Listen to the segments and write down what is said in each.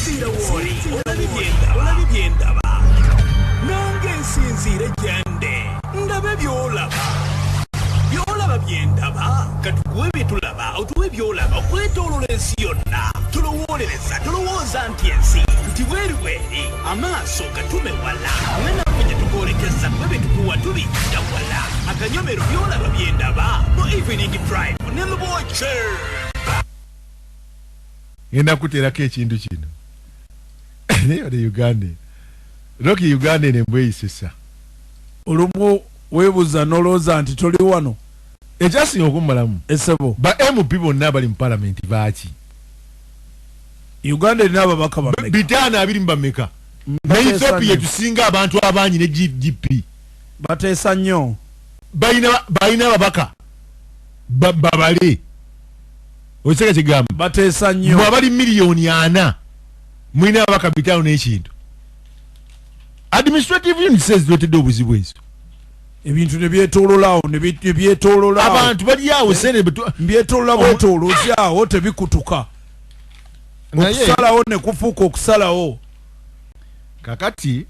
Sinziira w'oli olabe byendaba, nange nsinziire gyande ndabe byolaba, byolaba byendaba. Katukuwe byetulaba, otuwe byolaba okwetoolola ensi yonna. Tulowoolereza, tolowooza nti ensi nti bweri bweri, amaaso gatume wala nga naffe gye tukwolekeza kuba bye tukuwa tubijja wala. Akanyomero byolaba byendaba mu Evening Drive ne Luboche. Ngenda kuteerako ekintu kino, naye bale Uganda, Rocky, Uganda eno embweyisesa. Olumu weebuuza n'olowooza nti toli wano. Ekyasinga okummalamu, esebo, ba MP bonna abali mu palamenti baaki? Uganda erina ababaka bameka? Bitaano abiri mu bameka ne Ethiopia tusinga abantu abangi ne GDP. Bateesa nnyo. Balina ababaka babale, okiseka kigamba. Bateesa nnyo. Mwe abali 4 miliyoni mulina ababaka 500 n'ekintu. Administrative units eziretedde obuzibu ezo. Ebintu ne byetoololaawo, ne byetoololaawo. Abantu bali awo sente Mbyetoolola bwetooloozi awo, tebikutuka. Naye okusalawo ne kufuuka okusalawo. Kakati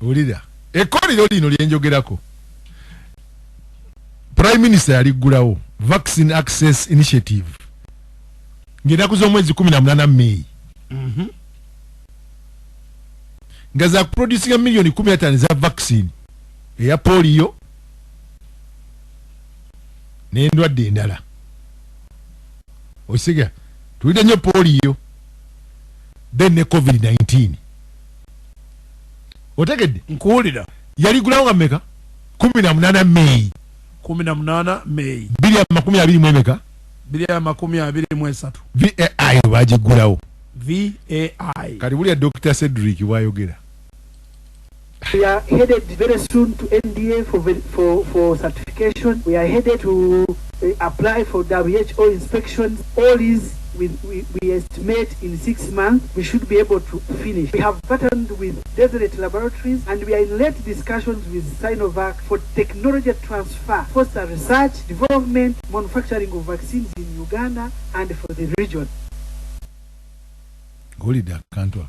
wulira ekkolero lino lyenjogerako, Prime Minister yaliggulawo, Vaccine Access Initiative, ng'ennaku z'omwezi 18 Meeyi, nga za kuproducinga miliyoni 15 za vaccine eya polio n'endwadde endala. Osiga tulidde nnyo polio, then ne COVID-19. Otegedde? Nkuwulira. Yaligulawo nga mmeka? 18 Meeyi. 18 Meeyi. Bbiri amakumi abiri mu emeka? 2023. VAI bagigulawo. VAI. Kati bulya Dr Cedric bwayogera. We are headed very soon to NDA for certification. We are headed to apply for WHO inspections. All is we estimate in 6 months we should be able to finish. We have partnered with Deseret Laboratories and we are in late discussions with Sinovac for technology transfer, foster research, development, manufacturing of vaccines in Uganda and for the region. Ng'owulidde akantu ako?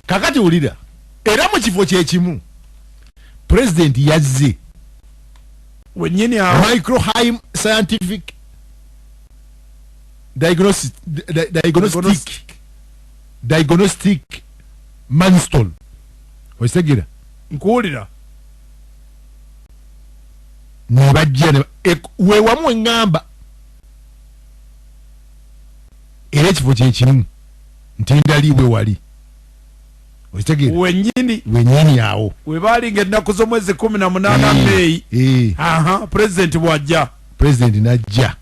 Kakati wulira, era mu kifo kyekimu pulezidenti yazze Wennyini awo. Microhime Scientific Diagnostic Manston, okitegeera? Nkuwulira. Nebajja wewamu eŋŋamba, era ekifo kyekimu ntindaliibwe wali, okitegeera? Wennyini. Wenyini awo. We baalinga ennaku z'omwezi 18 Meeyi. Aha, pulezidenti bw'ajja. Pulezidenti najja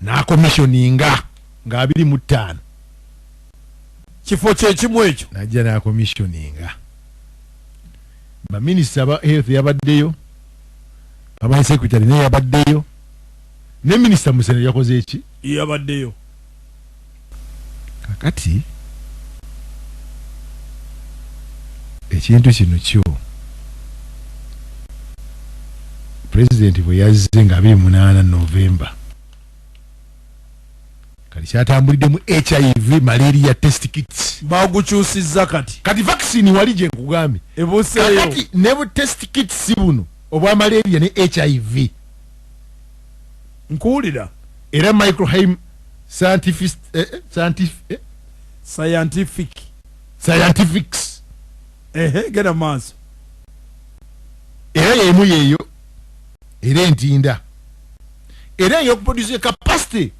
n'acommissioninga nga 25. Kifo kyekimu ekyo. Najja n'acommissioninga, baminisita ba health yabaddeyo, abayi secretary naye yabaddeyo, ne minisita Musene yakoze eki? Yabaddeyo. Kakati ekintu kino kyo pulezidenti bwe yazze nga 28 Novemba, kati kyatambuliddemu HIV, malaria test kits. Bagukyusizza kati. Kati vaccine wali gye nkugambye. Ebuuseeyo. Kakati ne bu test kits buno obwa malaria ne HIV. Nkuwulira. Era Microhime scientific, Scientific. Scientifics. Ehe, genda maaso. Era yemu yeeyo, era entinda, era eyokuproduce capacity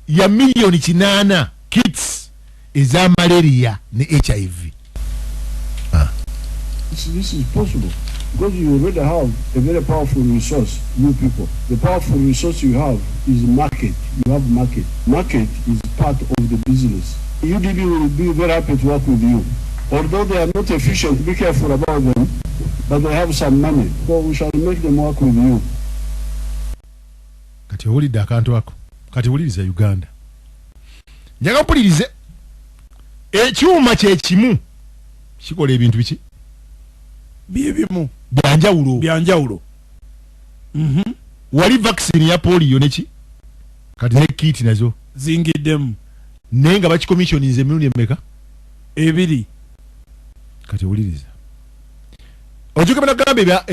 ya miliyoni 8 kits eza malaria ne HIV. This is possible because you already have a very powerful resource, you people. The powerful resource you have is market. You have market. Market is part of the business. UDB will be very happy to work with you. Although they are not efficient, be careful about them, but they have some money. So we shall make them work with you. Kati owulidde akantu ako? Kati wuliriza Uganda, njaga mpulirize. Ekyuma kyekimu kikola ebintu biki? Byebimu. Byanjawulo. Byanjawulo. Wali vaccine ya polio neki, kati ne kit nazo zingiddemu. Naye nga bakicommissioninze emirundi emeka? Ebiri. Kati wuliriza. Ojjuka nagamba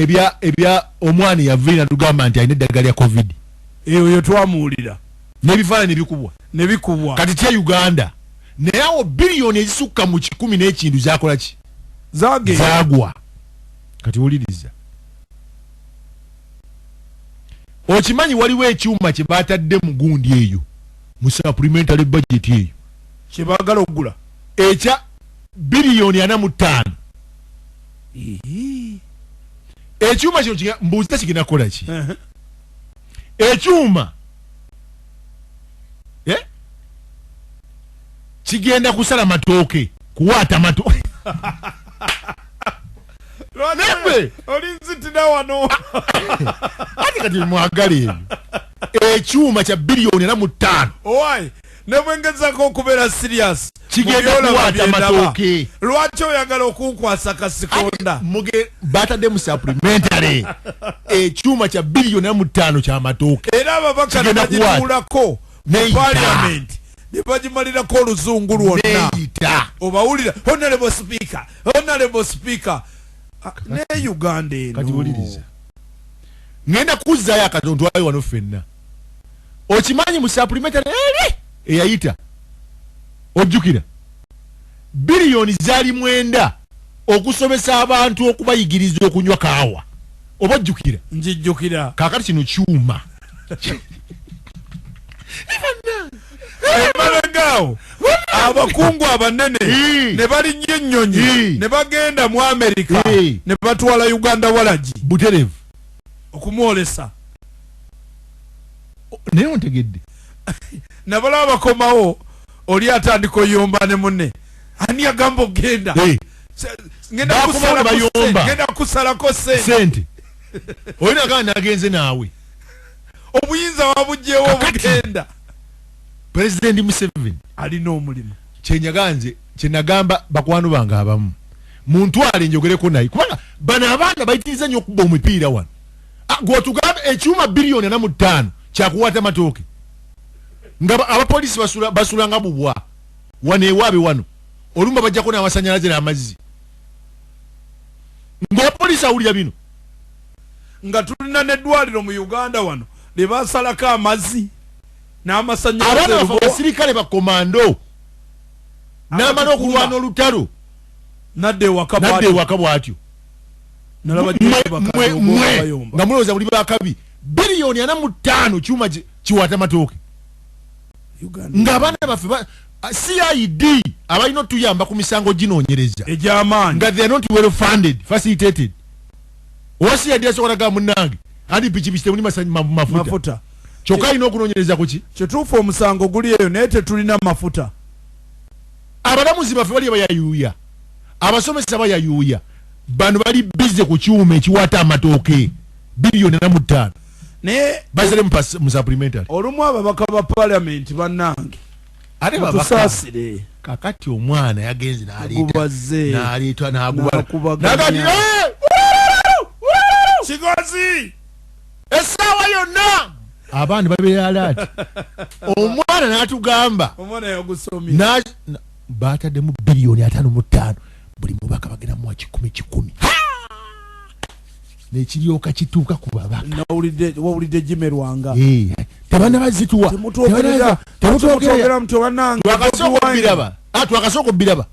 ebya omwana yaviira tugamba nti alina eddagala lya COVID. Eyo twamuwulira. N'ebifaananyi ne bikubwa. Kati tya Uganda. Naye awo biliyoni ezisukka mu 100 n'ekintu zakola ki? Zagwa. Kati wuliriza. Okimanyi waliwo ekyuma kye batadde mu gundi eyo mu supplementary budget eyo kye baagala okugula ekya biliyoni 45. Ekyuma kino mbuuza kigenda kukola ki? Ekyuma kigenda kusala matooke, kuwaata matooke. Nembe olinzitira wano. Ati kati mwagala ebyo. Ekyuma kya biliyoni 45. Owai, nemwengezako okubeera serious. Kigenda kuwaata matooke. Lwaki oyagala okunkwasa kasikonda? Muge batadde mu supplementary. Ekyuma kya biliyoni 45 kya matooke. Era ababaka ne bagituulako mu parliament. Ne bagimalirako oluzungu lwonna. Obawulira honorable speaker, honorable speaker. Ne Uganda eno. Kati wuliriza. Ngenda kuzzaayo akatonto ayo wano ffenna. Okimanyi mu supplementary eri eyayita. Ojjukira. Biliyoni zaali 9 okusomesa abantu okubayigiriza okunywa kaawa. Oba ojjukira? Njijjukira. Kaakati kino kyuma. Emabegaawo abakungu abanene ne balinnya ennyonyi ne bagenda mu Amerika ne batwala Uganda walagi butereevu okumwolesa. Naye ontegedde. Nabalaba bakomawo oli atandika oyomba ne munne. Ani agamba ogenda? Ngenda kusalako sente. Olina gamba nagenze naawe. Obuyinza wabuggyewo obugenda. President Museveni alina omulimu. Kyenyaganze kyenagamba bakwano bange abamu. Muntwale njogereko naye kubanga bano abaana bayitiriza nnyo okuba omupiira wano. Gw'otugambe ekyuma biliyoni 45 kyakuwaata matooke. Nga abapoliisi basula nga bubwa. Wano ewaabe wano. Olumba bajjako n'amasannyalaze n'amazzi. Ng'abapoliisi awulira bino. Nga tulina n'eddwaliro mu Uganda wano lye basalako amazzi n'amasannyalaze. Abaana baffe abasirikale bakomando n'amala okulwana olutalo nadda ewaka bw'atyo. Nga mulowooza buli bakabi biliyoni 45 kyuma kiwaata matooke. Ng'abaana baffe CID abalina otuyamba ku misango ginoonyereza egy'amaanyi nga they are not well funded, facilitated. Owa CID asobola ga munnange andi pikipiki temuli mafuta. Kyokka alina okunoonyereza ku ki? Kituufu omusango guli eyo naye tetulina mafuta. Abalamuzi baffe bali bayayuuya, abasomesa bayayuuya, bano bali bize ku kyuma ekiwaata amatooke biliyoni 45. Naye bazale mu supplementary. Olumu ababaka ba parliament bannange ate tusaasire. Kakati omwana yagenze n'aleeta n'aguba nagati Kigozi essaawa yonna abaana babeera alaati. Omwana n'atugamba omwana yagusomye bataddemu biliyoni 55 buli mubaka bagenda muwa 100 nekiryoka kituuka ku babaka. Wawulidde Jimmy Lwanga. Tebanna bazituwa. Temutwogera mutyo bannange. Twakasooka obbiraba.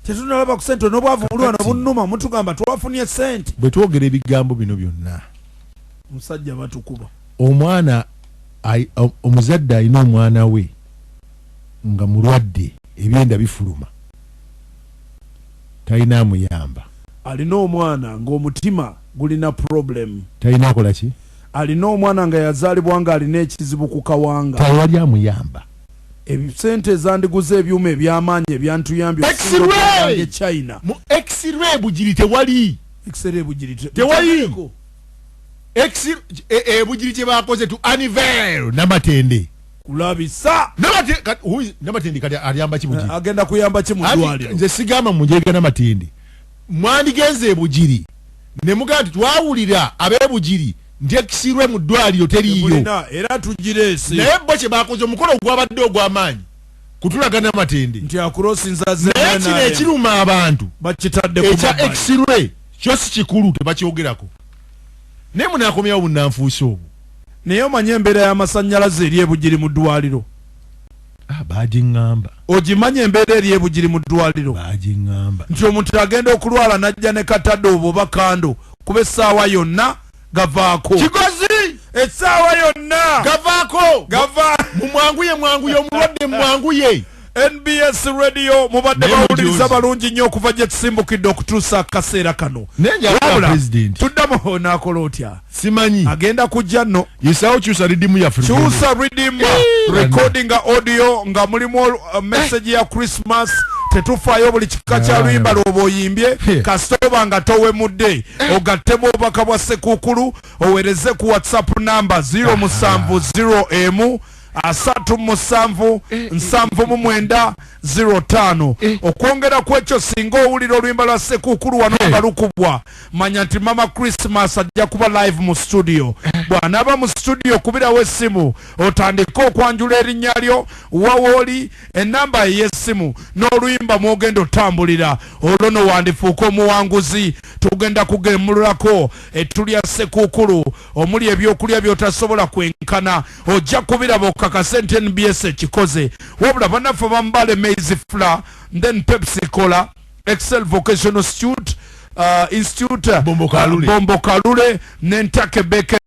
Tetunalaba ku ssente n'obwavu buli wano bunnuma mutugamba twafunye ssente. Bwe twogera ebigambo bino byonna omusajja batukuba. Omwana omuzadde alina omwana we nga mulwadde ebyenda bifuluma talina amuyamba. Alina omwana ng'omutima gulina problem. Talina akola ki? Alina omwana nga yazaalibwa nga alina ekizibu ku kawanga. Tewali amuyamba. Ebisente ezandiguze ebyuma eby'amaanyi ebyantuyambye X-ray China. Mu X-ray Bugiri tewali. X-ray Bugiri tewali. X-ray Bugiri kye bakoze tu unveil Namatende. Kulabisa. Namatende kati aliyamba ki Bugiri? Agenda kuyamba ki mu ddwaliro? Nze sigamba munjega Namatende. Mwandigenze Bugiri. Ne mugamba nti twawulira ab'e Bugiri nti X-ray mu ddwaliro teriiyo. Era tugireese. Naye bo kye bakoze omukolo ogwabadde ogw'amaanyi. Kutulaga Namatende. Nti akurosinza ze. Naye kino ekiruma abantu bakitadde ku ekya mabbali. X-ray kyo si kikulu, tebakyogerako. Naye munaakomyawo bunnanfuusi obwo. Naye omanye embeera y'amasannyalaze eri ebugiri mu ddwaliro? Ah, bagiŋŋamba. Ogimanye embeera eri ebugiri mu ddwaliro? Bagiŋŋamba. Nti omuntu agenda okulwala n'ajja ne katadde obwo oba kando, kuba essaawa yonna gavaako. Kigozi! Essaawa yonna gavaako. Gava. Mumwanguye, mwanguye omulwadde, mumwanguye. NBS Radio mubadde Naye bawuliriza mujuzi. balungi nnyo okuva gye tusimbukidde okutuusa akaseera kano. Naye njagala Wabula, president. tuddamu onaakola otya? Simanyi. Agenda kujja nno. Yisawo kyusa riddimu yaffe. Kyusa riddim, recording audio nga mulimu message ya Christmas. Tetufaayo buli kika kya luyimba lwoba oyimbye, kasita oba nga towemudde, ogattemu obubaka bwa Sekuukulu, oweereze ku WhatsApp namba 070 emu 37 79 05. Okwongera ku ekyo, singa owulira oluyimba lwa Sekuukulu wano nga lukubwa, manya nti Mama Christmas ajja kuba live mu studio. Bw'anaaba mu studio, kubirawo essimu otandike okwanjula erinnya lyo, wawooli, enamba ey'essimu n'oluyimba mwogenda otambulira. Olwo no wandifuuka omuwanguzi. Tugenda kugemululako ettu lya Sekuukulu omuli ebyokulya by'otasobola kwenkana. Ojja kubiraba okakase nti NBS ekikoze. Wabula bannaffe bambale maize flour, then Pepsi Cola, Excel Vocational Institute, Bombo Kalule. Bombo Kalule n'Entake Bakery.